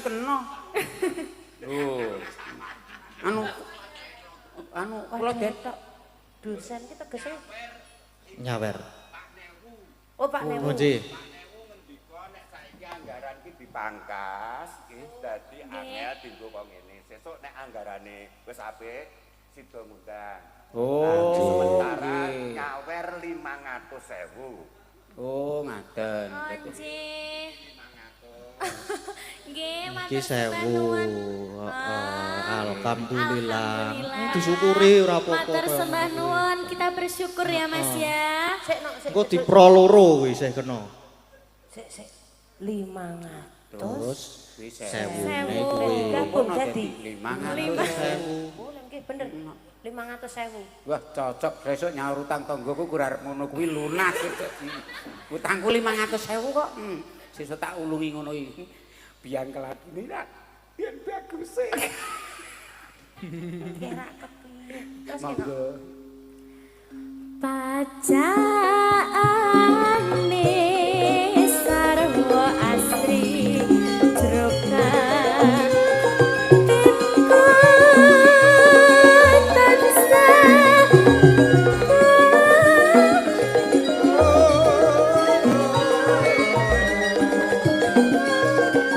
kena. Lho. Anu anu kula Kula Dosen ki tegese Nyawer. Oh, Pak Newu. Oh, nggih. Nek saiki anggaran ki dipangkas, nggih, dadi angel dienggo kok ngene. Sesuk nek anggarane wis apik, sida ngundang. Oh, sementara nggih. Nyawer 500.000. Oh, ngaten. Oh, nggih. Nggih, matur Iki sembah 1000. nuwun. Heeh, Ah, alhamdulillah. Alhamdulillah. Disyukuri ora apa-apa. Matur Kaya sembah ngono kuwi. Nuwun, kita bersyukur ya, Mas, ya. Sik nok sik. Engko dipro loro kuwi isih kena. Sik sik. 500. Terus Kuwi sewune Sewu. kuwi. Gabung dadi 500.000. Oh, nggih bener. 500.000. Wah, cocok besok nyaur utang tanggoku ku arep ngono kuwi lunas. Utangku 500.000 kok. Sesuk tak ulungi ngono iki. Biang keladine ra biang baguse. Kira kepiye? Terus ki nok. Monggo. Pacaane sarwa asri jroka tinku tansah.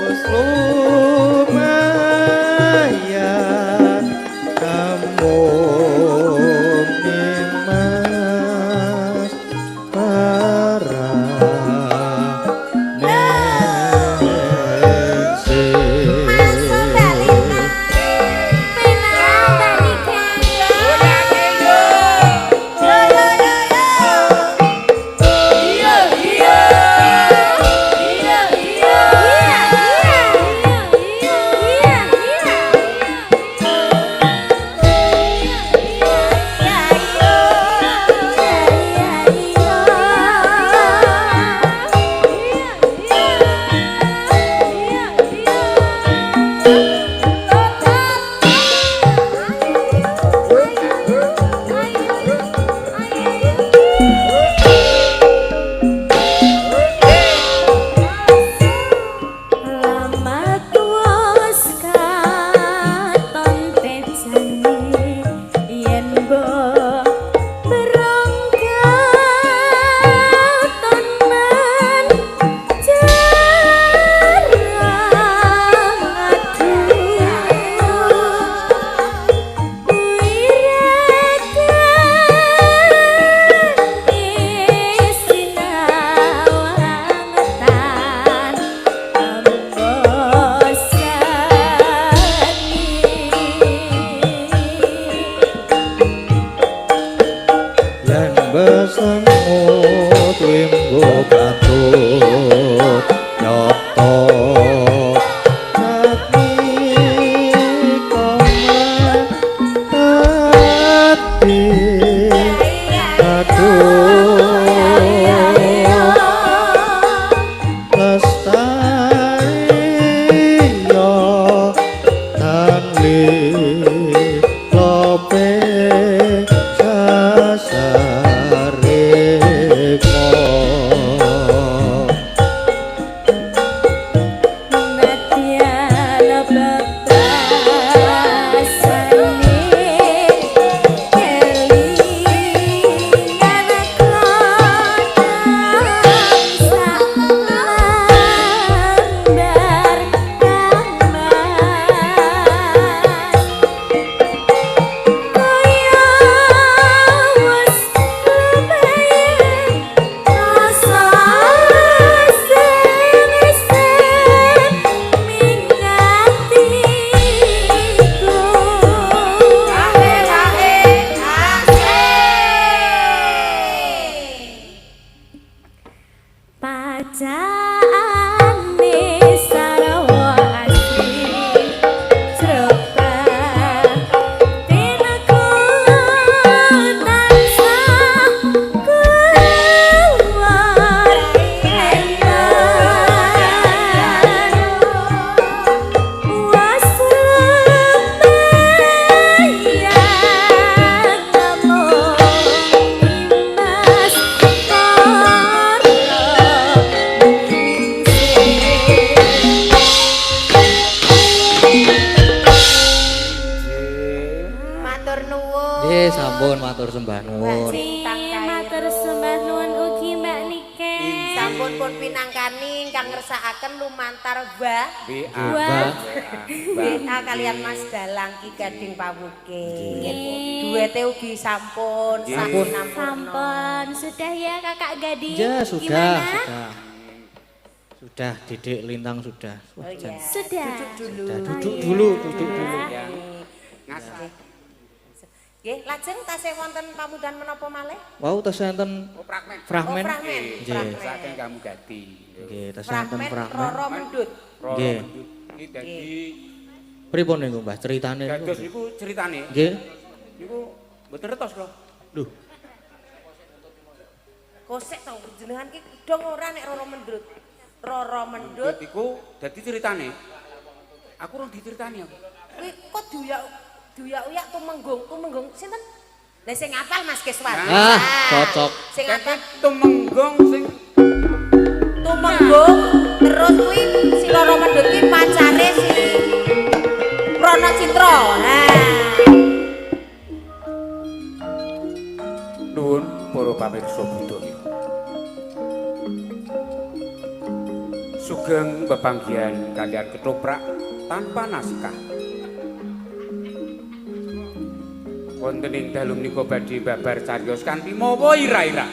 Wis lumayan kamu Mas para Masuk Mbak Lina. Penak Mbak Nika. Yo yo yo yo. Iya iya iya iya iya iya Lama tuwas katon tejane yen mbok berongkaton men jarang adu. Nggih, sampun matur sembah nuwun. Lintang Matur Kairo. sembah nuwun ugi Mbak Niken. Sampun pun pinangkani ingkang ngersakaken lumantar wa WA. Wah. WA kalian Mas Dalang Ki Gading Pawuke. Nggih. Duwete ugi sampun Sampun. Sampun, sudah ya Kakak Gading? Ya, sudah, Gimana? sudah. Sudah, Didik Lintang sudah. Wah, Oh jan. iya. Sudah. Duduk dulu. Sudah, duduk dulu, duduk dulu. Ya. Ngasah. Nggih, lajeng tasih wonten pamundan menapa malih? Wau tasih enten Oh, fragmen. fragmen. Oh, fragmen. Nggih. Saking kamu gati. Nggih, tasih enten Fragmen fragmen. Roro Mendut. Roro Nggih. Mendut. Iki dadi Pripun niku, Mbah? Ceritane niku? dados niku ceritane. Nggih. Niku mboten retos kula. Lho, Kosek to jenengan ki dong ora nek Roro Mendut. Roro Mendut Mendut iku dadi ceritane. Aku urung diceritani aku. kuwi kok diuyak-uyak tumenggung, tumenggung sinten? Lah sing ngapal Mas Keswan. Ah, cocok. Sing ngapal Tumenggung sing tumenggung terus kuwi si Roro Mendut ki pacare si Prana Citra. Nah. Nuwun para pamirsa budaya. Sugeng pepanggihan kalian ketoprak tanpa naskah. Wonten ing dalu menika badhe babar cariyos kanthi mawa ira-ira.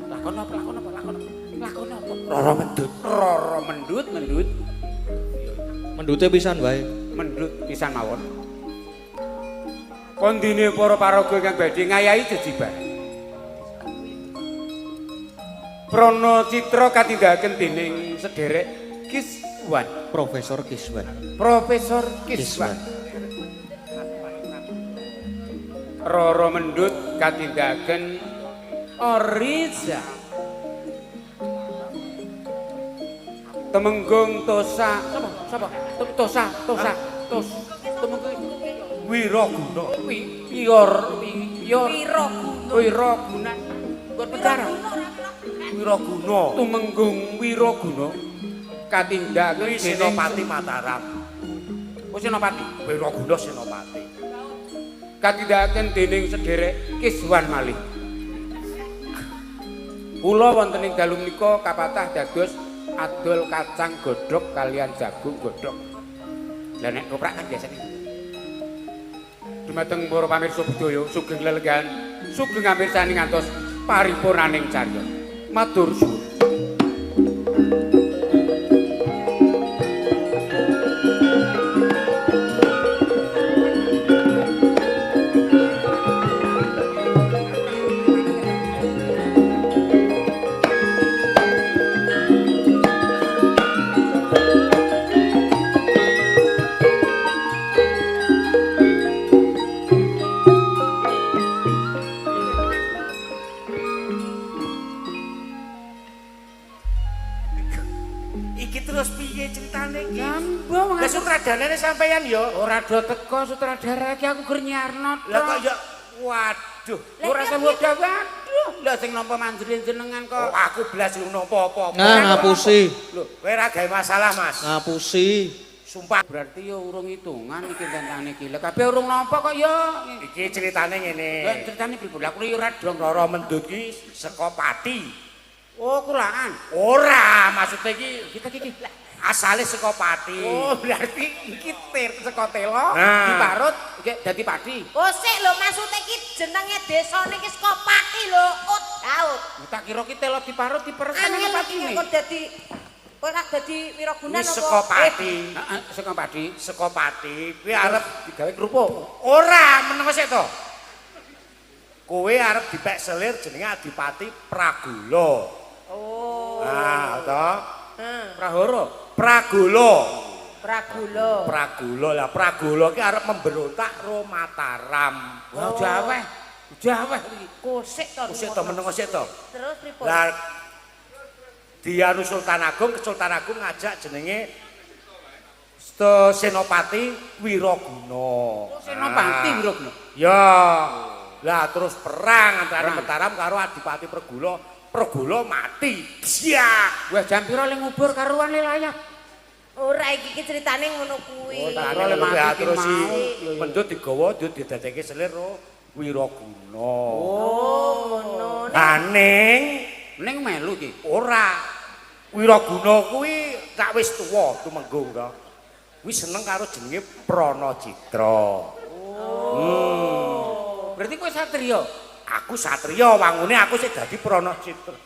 Lakon apa lakon apa lakon apa? Lakon apa? Roro Mendut. Roro Mendut, Mendut, mendute pisan wae. Mendut pisan mawon. Kondine para paraga ingkang badhe ngayahi jejibar. Prana Citra katindakaken dening sederek Kiswan, Profesor Kiswan. Profesor Kiswan. Roro Mendut katindakaken Oriza. Temenggung Tosa, sapa? Sapa? Tosa, Tosa, Tos. Temenggung Wiraguna. Wi, Pior, Pior, Wiraguna. Wiraguna. Nggon penjara. Wiraguna. Tumenggung Wiraguna katindakaken Kuwi dening Senopati Mataram. Oh, Senopati. Wiraguna Senopati. Katindakaken dening sederek Kiswan malih. Kula wonten ing dalu menika kapatah dados adol kacang godhog kalian jagung godhog. Lah nek ketoprak kan biasane. Dumateng para pamirsa budaya sugeng lelenggahan, sugeng ngamirsani ngantos paripurnaning cariyos. Matur suwun. Iki terus piye ceritane iki? Nyambung Lah sutradarane sampeyan ya. Ora do teko sutradara iki aku gur nyiarno. Lah kok ya waduh. Ora sewu waduh. Lah sing nampa manjere jenengan Oh, kok. aku blas lu nampa apa-apa. Nah, ngapusi. Lho, kowe ora gawe masalah, Mas. Ngapusi. Sumpah Berarti ya urung hitungan iki tentane iki. Lah kabeh urung nampa kok ya. iki ceritane ngene. Lah ceritane pripun? Lah kuwi ora dong. Roro Mendut ki saka Pati. Oh, kulaan. Ora, maksudnya iki Kita iki. asale saka Pati. Oh, berarti iki tir saka telo Nah. diparut iki dadi padi. Kosek lho maksude iki jenenge desane iki saka Pati lho, Ut Daud. Tak kira ki telo diparut diperes kan Angel iki patine. kok dadi kowe ora dadi Wiragunan Kuwi apa? saka Pati. Heeh, saka padi. Saka Pati kuwi arep Digawe kerupuk. ora meneng sik to. Kowe arep dipek selir jenenge Adipati Pragula. Oh. Ah, to. Heeh. Prahara. Pragula. Pragula. Pragula lah Pragula ki arep memberontak ro Mataram. Wah, jaweh. Jaweh iki. Kosek to. Sik to meneng sik to. Terus pripun? Lah Dianu Sultan Agung, ke Sultan Agung ngajak jenenge Senopati Wiraguna. Oh, Senopati Wiraguna. Ya. Lah terus perang antara Perang. Mataram karo Adipati Pragula. Pragula mati. Siak. Wah, jam pira le ngubur karuan le layak. Ora iki ki critane ngono kuwi. Oh, tak tak oleh luwih mati terus si mau. Iya, iya. Mendut digawa ndut didadekke selir ro Wiraguna. Oh, ngono. Nek Aning Ning melu iki. ora Wiraguna kuwi tak wis tuwa tumenggung to. Kuwi seneng karo jenenge Pranacitra. Berarti kowe satriya. Aku satriya wangune aku sik dadi Pranacitra.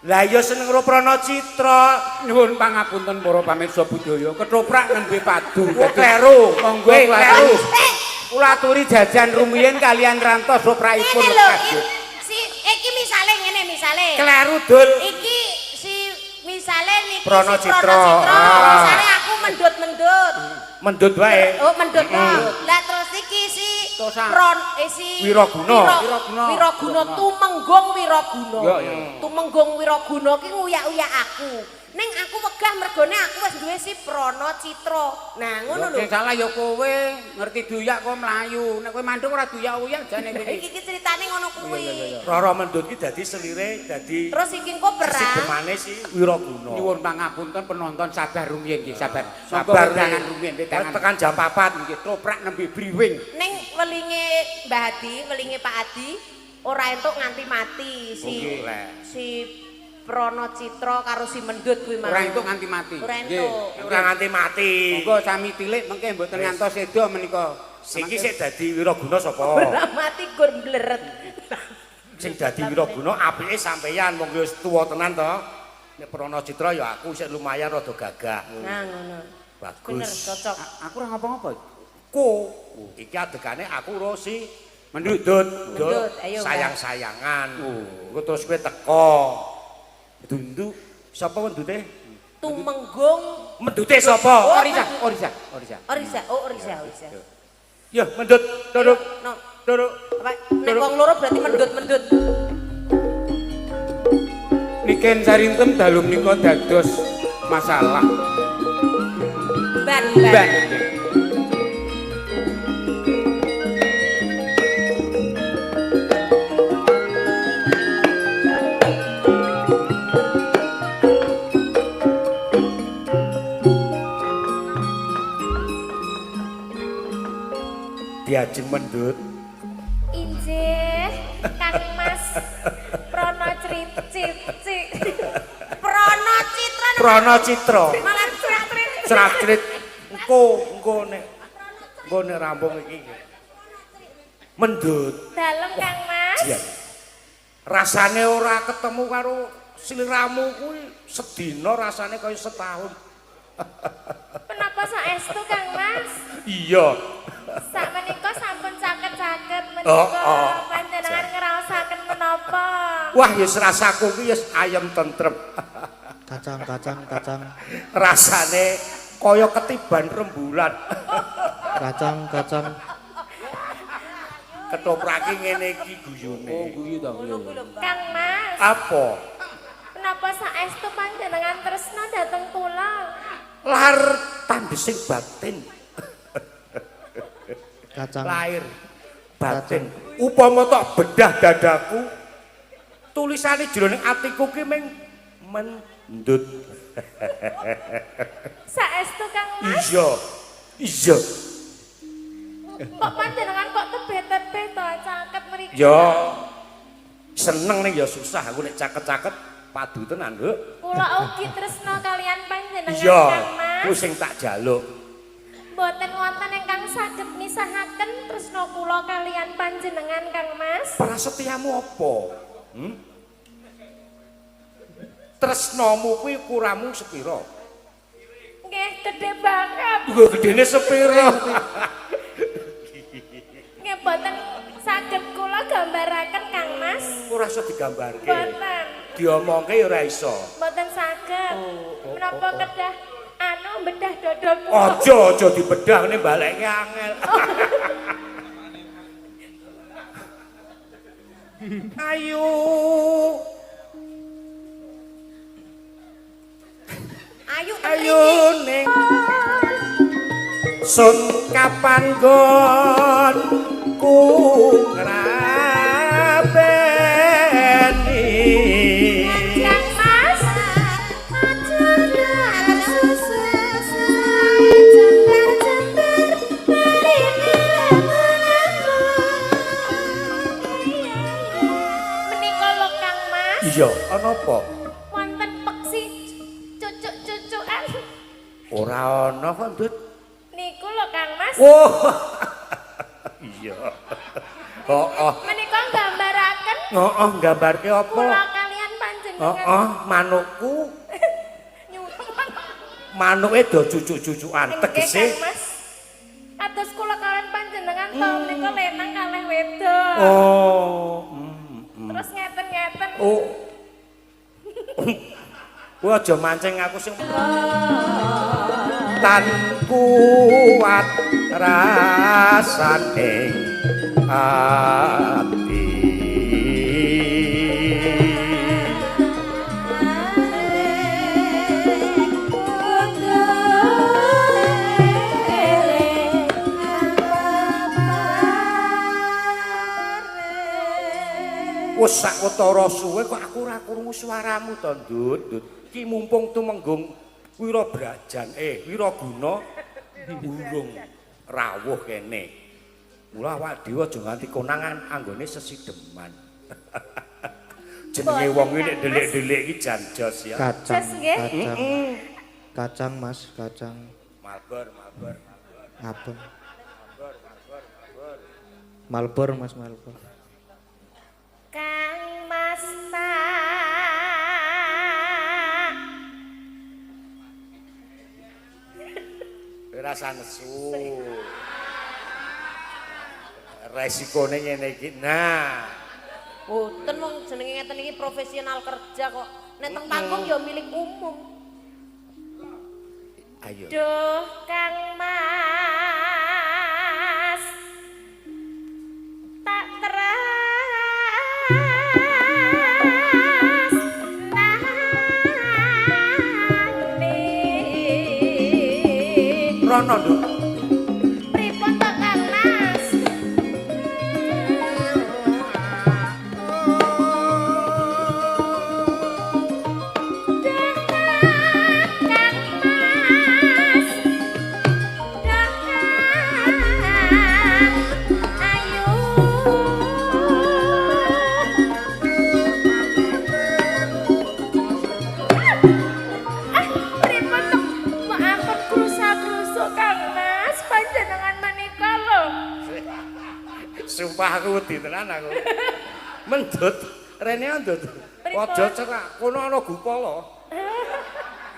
Lah iya seneng karo Pranacitra. Nyuwun pangapunten para pamirsa budaya, ketoprak nembe padu. Oh, kleru. Monggo Kowe kula kleru. Eh, Kula aturi jajan rumiyin kalian rantos soprakipun ngene lho, lekas. si iki misale ngene misale. Kleru dul. Iki si misale niki si Pranacitra. Pranacitra, Ah. misale aku mendut-mendut. Mendut wae. Oh, mendut to. Lah terus iki si Tosa. Pron eh si Wiraguna. Wiraguna. Wiraguna Tumenggung Wiraguna. Ya, ya. Tumenggung Wiraguna ki nguyak-uyak aku. Ning aku wegah mergone aku wis duwe si Pranacitra. Nah, ngono lho. Sing salah ya kowe, ngerti duyak kok mlayu. Nek kowe mandung ora duyak-uyak jane kowe. Iki ki ceritane ngono kuwi. Roro Mendut ki dadi selire dadi Terus iki engko perang. sidemane si Wiraguna. Nyuwun pangapunten penonton sabar rumiyin nggih, sabar. Monggo Sabar wedangan rumiyin, wedangan. Tekan jam 4. Nggih, ketoprak nembe briwing. Ning welinge Mbah Adi, welinge Pak Adi ora entuk nganti mati si Oke. si Pranacitra karo si Mendut kuwi mau. Ora entuk nganti mati. Ora Nggih. entuk. Ora nganti mati. Monggo sami tilik mengke mboten ngantos sedo menika. Siki sik dadi Wiraguna sapa? Ora mati gur mbleret. Sing dadi Wiraguna apike sampeyan wong wis tuwa tenan to. Nek Pranacitra ya aku sik lumayan rada gagah. Nah ngono. Bener Bagus. cocok. Aku ora ngapa-ngapa. Ko iki adegane aku ro si Mendut, Dut, Mendut, ayo, Mbak. sayang-sayangan. Engko terus kowe teko. Dunduk sapa mendute? Tumenggung Mendute sapa? Oh, Orisa, Orisa, Orisa. Orisa, oh Orisa, Orisa. Ya, mendut, duduk, No, duduk. apa nek wong loro berarti mendut-mendut. Niken Sarintem dalu menika dados masalah. Ban, ban. Ban. Diajeng mendut. Injih, Kang Mas Prono Cici. Pranacitra Pranacitra. malah cratrit. Cratrit. Engko, engko nek rampung iki. Mendut. Dalem Kang Mas. Jian. Rasane ora ketemu karo sliramu kuwi sedina rasane kaya setahun. Menapa saestu Kang Mas? Iya. Sak menika sampun caket-caket menika Oh, oh. panjenengan ngraosaken menapa? Wah, ya rasaku kuwi wis ayem tentrem. Kacang, kacang, kacang, Rasane kaya ketiban rembulan. kacang, kacang. Ketoprake ngene iki guyune. Oh, guyu to. Ngono kuwi lho, Mbak. Kang Mas, Apa? menapa saestu panjenengan tresna dhateng kula? Lahar tandesing batin. Kacang. Lahir batin. Upama tok bedah dadaku, tulisane jroning atiku ki ming mendut. Saestu Kang Mas? Iya. Iya. Kok panjenengan kok tebih-tebih to caket mriki? Ya seneng ning ya susah aku nek caket-caket padu tenan, Nduk. Kula ugi tresna kalian panjenengan Iya, Kang Mas. ku sing tak jaluk. Mboten wonten ingkang saged misahaken tresna kula kalian panjenengan Kang Mas. Prasetyamu apa? Hmm? Tresnamu kuwi ukuramu sepira? Nggih, gedhe banget. Lho gedene sepira? Nggih mboten saged kula gambaraken Kang Mas. Ora iso digambarke. Mboten. Diomongke ya ora iso. Mboten saged. Menapa kedah anu bedah dada kula? Aja aja dibedah ngene balekke angel. Ayo. Ayo Ayo ning sun kapan gon ku ngrapeni Kang Mas. Ora ana kok, Ndut. Niku lho Kang Mas. Oh. Iya. Heeh. Menika nggambaraken Heeh, nggambarke apa? kula kalian panjenengan. Heeh, manukku. Nyuwun. Manuke do cucuk-cucukan Nggih, tegese. Kang Mas. Kados kula kalian panjenengan to menika lenang kalih wedok. Oh. Terus ngeten-ngeten. Oh. Kowe aja mancing aku sing tan kuat rasane ati. Wes sawetara suwe kok aku ora krungu suaramu to, Ndut. Ndut. Ki mumpung tumenggung Wirabrajan, Wiraguna urung rawuh kene. Mula awak dhewe aja nganti konangan anggone sesideman. Jenenge wong iki nek delik-delik iki jan jos ya. Kacang, Jos, nggih. kacang. Kacang, Mas, kacang. Malbor, malbor. Abang. Malbor, Mas, malbor. Kang Mas tak Ora usah nesu. Resikone ngene iki. Nah, Boten wong jenenge ngeten iki profesional kerja kok. Nek teng panggung ya milik umum. Ayo. Duh Kang Mas tak teras nane. Rono, Nduk. Pripun to Kang Mas? Duh Kang Mas, duh Kang ayu. Ah, pripun to? Mbok ampun krusa-krusuk Kang Mas, panjenengan menika lho. Sumpah aku wedi tenan aku. Mendut, rene ndut. Pripun? Aja cerak, kono ana gupala.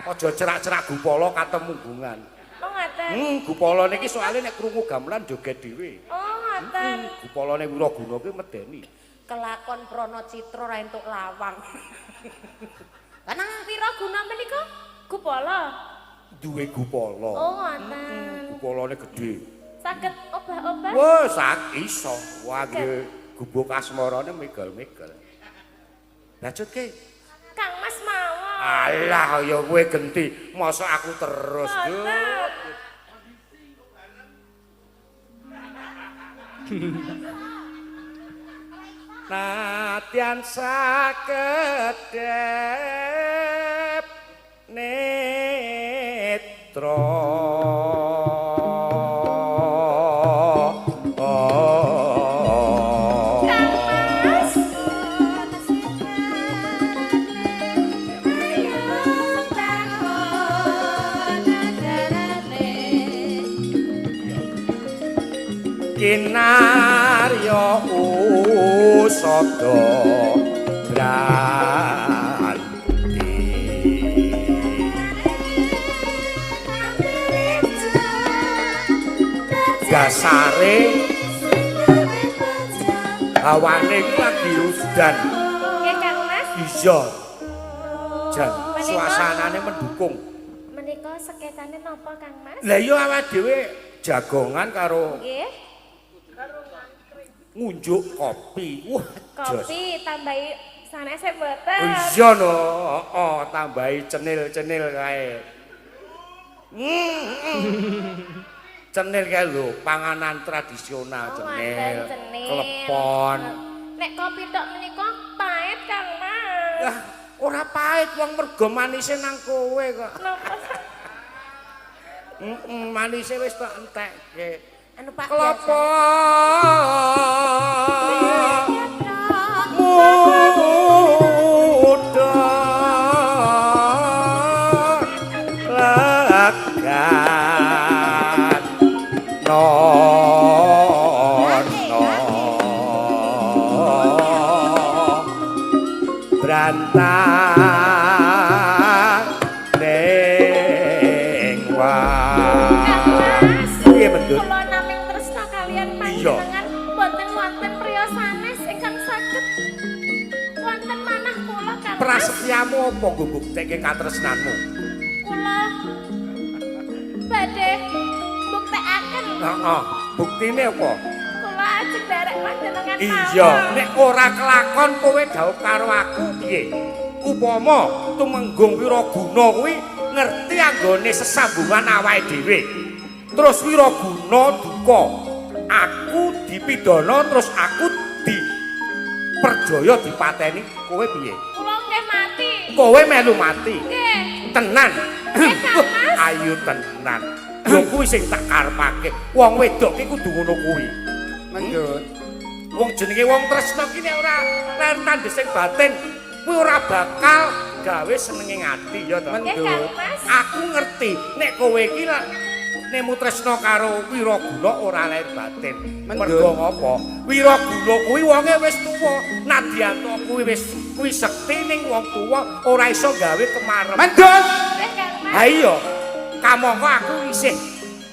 Aja cerak-cerak gupala katemunggungan. Oh ngaten. Gupala niki soalé nek krungu gamelan joget dhewe. Oh ngaten. Gupalane Wiraguna kuwi medeni. Kelakon Prana Citra ra entuk lawang. Karena Wiraguna menika gupala. Duwe gupala. Oh ngaten. Gupalane gedhe. Saged obah-obah. Wah, sak iso. Wah, nggih gubuk asmarane megal-megal. Bacutke. Kang Mas mawon. Alah, ya kowe genti. Mosok aku terus, Nduk. Mboten. Nadyan sakedhep netra. Kang Mas. Kinarya usada branti. Dasare hawane iki lagi udan. Nggih Kang Mas. Iya. Jan suasanane mendukung. Menika sekecane napa Kang Mas? Lah iya awake dhewe jagongan karo Nggih. ngunjuk kopi. Wah, jos. Kopi tambahi sanese mboten. Iya no, heeh, tambahi cenil-cenil kae. Cenil kae lho, panganan tradisional Oh, cenil, wonten cenil. klepon. Nek kopi tok menika pahit Kang Mas. Lah, ora pahit wong mergo manise nang kowe kok. Napa? Manise wis tok entekke. Anu Pak Klopo muda legan. Rahasiamu apa nggo buktekke katresnanmu? Kula badhe buktekaken. Heeh, buktine apa? Kula ajeng nderek panjenengan mawon. Iya, nek ora kelakon kowe dhaup karo aku piye? Upama Tumenggung Wiraguna kuwi ngerti anggone sesambungan awake dhewe. Terus Wiraguna duka, aku dipidana terus aku diperjaya dipateni, kowe piye? Kula nggih mati. Kowe melu mati. Nggih. Tenan. Nggih, Kang Mas. Ayo tenan. Lho kuwi sing tak karepake. Wong wedok ki kudu ngono kuwi. Mendut. Wong jenenge wong tresna ki nek ora lair tandhesing batin, kuwi ora bakal gawe senenge ati ya to. Nggih, Kang Mas. Aku ngerti nek kowe iki lak nemu tresna karo Wiraguna ora lair batin. Mergo ngopo? Wiraguna kuwi wonge wis tuwa, nadyan kuwi wis kuwi sekti ning wong tuwa ora iso gawe kemarem. Mendut. Nggih, Kang Mas. Ha iya, kamangka aku isih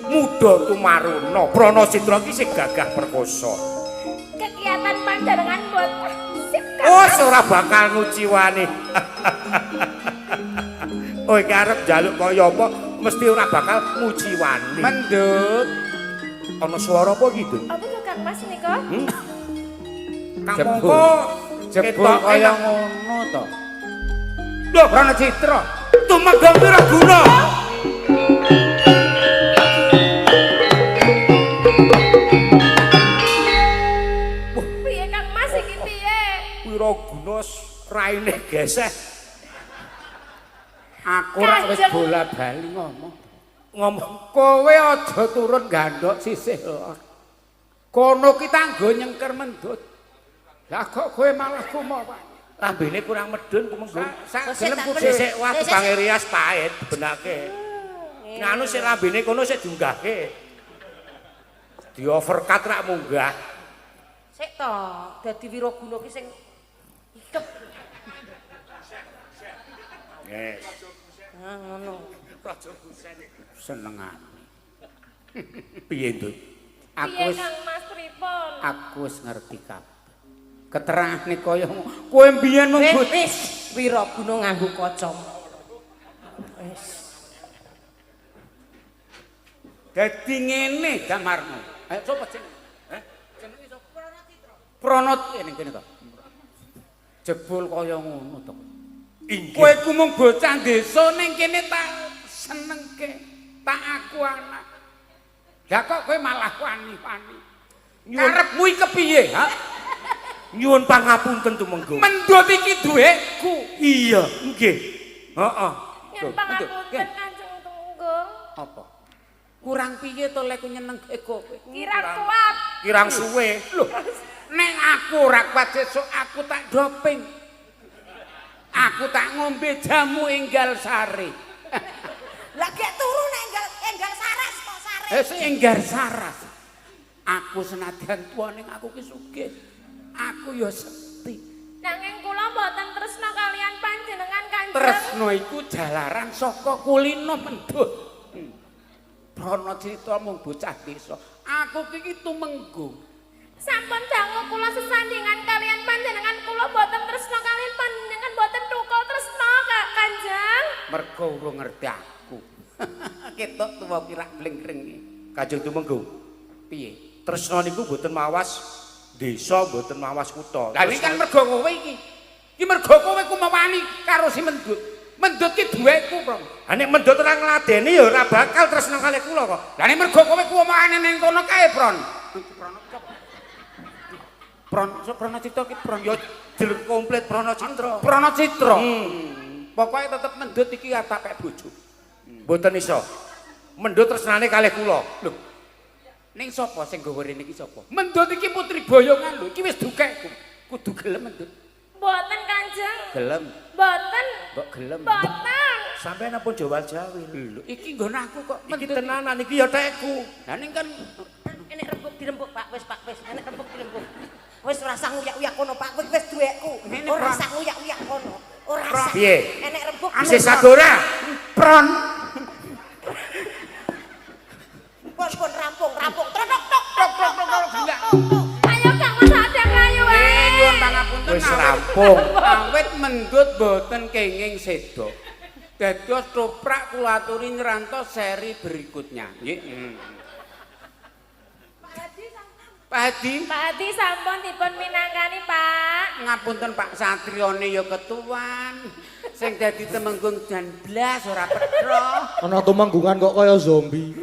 muda tumaruna, Pranacitra ki isih gagah perkosa. Kegiatan panjenengan boten sip, Kang Oh, Mas. ora bakal nguciwani. Oh, iki arep njaluk kaya apa, mesti ora bakal nguciwani. Mendut. Ana swara apa iki, Dun? Apa to Kang Mas nika? Kamangka Jebul ketok kaya enak. ngono to. Loh, Pranacitra. Tumenggung Wiraguna. Piye Kang Mas iki piye? Wiraguna raine geseh Aku rak wis Kanjeng. bola-bali ngomong. ngomong Kowe aja turun gandhok sisih lor. Kono ki tanggo nyengker Mendut. Lah kok kowe malah kumawa? lambene kurang medun Tumenggung. Sak Sik, gelem tak kudu bener. Sik wah Sik, sik, tukang rias pahit benake. Nganu sik lambene kono sik diunggahke. Di overcut rak munggah. Sik to, dadi Wiraguna ki sing ikep. Yes. Ah ngono. senengane. Piye, Ndut? Aku Piye wis Kang Mas pripun? aku wis ngerti kabeh. Keterangane kaya ngono. Kowe mbiyen mung Wis bocah wis Wiraguna nganggo kacamata. Wis. dadi ngene Damarmu. Ayo sapa jenenge? Heh? Jenenge sapa? Pranacitra. Pranat ning kene to. Jebul kaya ngono to. Inggih. Kowe ku mung bocah desa ning kene tak senengke, tak aku anak. Lah kok kowe malah wani-wani. Karepmu iki kepiye, ha? Nyuwun pangapunten Tumenggung. Mendut iki duweku. Iya, nggih. Heeh. Nyuwun pangapunten Kanjeng Tumenggung. Apa? Kurang piye to lek nyenengke kowe? Kirang kuat. Kirang suwe. Loh, nek aku ora kuat sesuk aku tak doping. Aku tak ngombe jamu enggal sare. Lah gek turu nek enggal enggal saras kok sare. Eh sing enggal saras. Aku senadyan tuwa ning aku ki sugih. Aku ya sekti. Nanging kula mboten tresna kalian panjenengan Kanjeng. Tresna iku jalaran saka kulino Mendut. Pranacitra mung bocah desa. Aku ki tumenggung. Sampun dangu kula sesandingan kalian panjenengan kula mboten tresna kalian panjenengan mboten tukul tresna Kak Kanjeng. Mergo urung ngerti aku. Ketok tuwa ki rak blengkrenge. Kanjeng Tumenggung. Piye? Tresna niku mboten mawas desa, mboten mawas kutha. Lah iki kan mergo kowe iki. Iki mergo kowe ku mewani karo si Mendut. Mendut ki duweku, Bro. Ha nek Mendut ora ngladeni ya ora bakal tresna kalih kula kok. Lah nek mergo kowe ku omongane ning kono kae, Pron. Pron, Pranacitra ki Pron. Ya jeneng komplit Pranacitra. Pranacitra. Pokoke tetep Mendut iki arep tak pek bojo. Mboten iso. Mendut tresnane kalih kula. Lho. Ning sapa sing nggawa rene iki sapa? Mendut iki putri boyongan lho, iki wis dukekku. Kudu gelem Mendut. Mboten Kanjeng. Gelem, Mboten. mbok gelem. Mboten. Sampeyan ampun jawal-jawil. Lho, iki nggon aku kok Iki Mendut. tenanan iki ya tekku. Lah ning kan Enek rembug dirembug Pak wis Pak wis enek rembug dirembug. Wis ora usah nguyak-uyak kono Pak wis wis duweku. Ngene, Ora Pron. usah nguyak-uyak kono. Ora usah. Piye? Enek rembug. Isih sagora. Pron. Pun pun rampung rampung. Tok tok tok tok tok tok tok. Ayo Kang Mas adang ayo wae. Nyuwun pangapunten. Wis rampung. Rampung. Awit mendut boten kenging seda. Dados toprak kula aturi nyrantos seri berikutnya. Nggih. Pak Hadi. Pak Hadi sampun dipun minangkani, Pak. Ngapunten Pak, satriyane ya ketuwan. Sing dadi temenggung jan blas ora petro. Ana tumenggungan kok kaya zombie.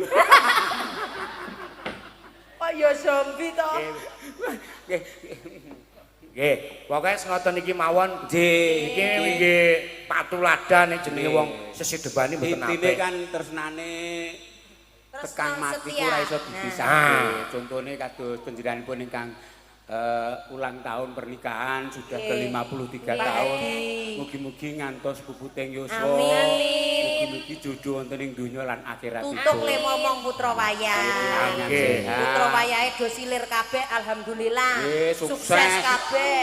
Kok ya zombie to? Nggih. Nggih, pokoke ngoten iki mawon. Nggih. Iki nggih patuladan jenenge wong sesidebane mboten Intine apik. Kan tresnane tekan Tresno mati setia. ora iso dipisahke. Nah. Contone kados panjenenganipun ingkang ulang tahun pernikahan sudah ke 53 tahun. Mugi-mugi ngantos puputing yuswa. Amin. Mugi-mugi jodoh wonten ing donya lan akhirat. Tutuk le momong putra wayah. Nggih. Putra wayahe do silir kabeh, alhamdulillah. Nggih, sukses. Sukses kabeh.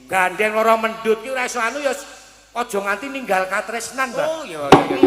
Gandeng loro mendut ki ora iso anu ya, aja nganti ninggal katresnan, Mbah. Oh iya iya.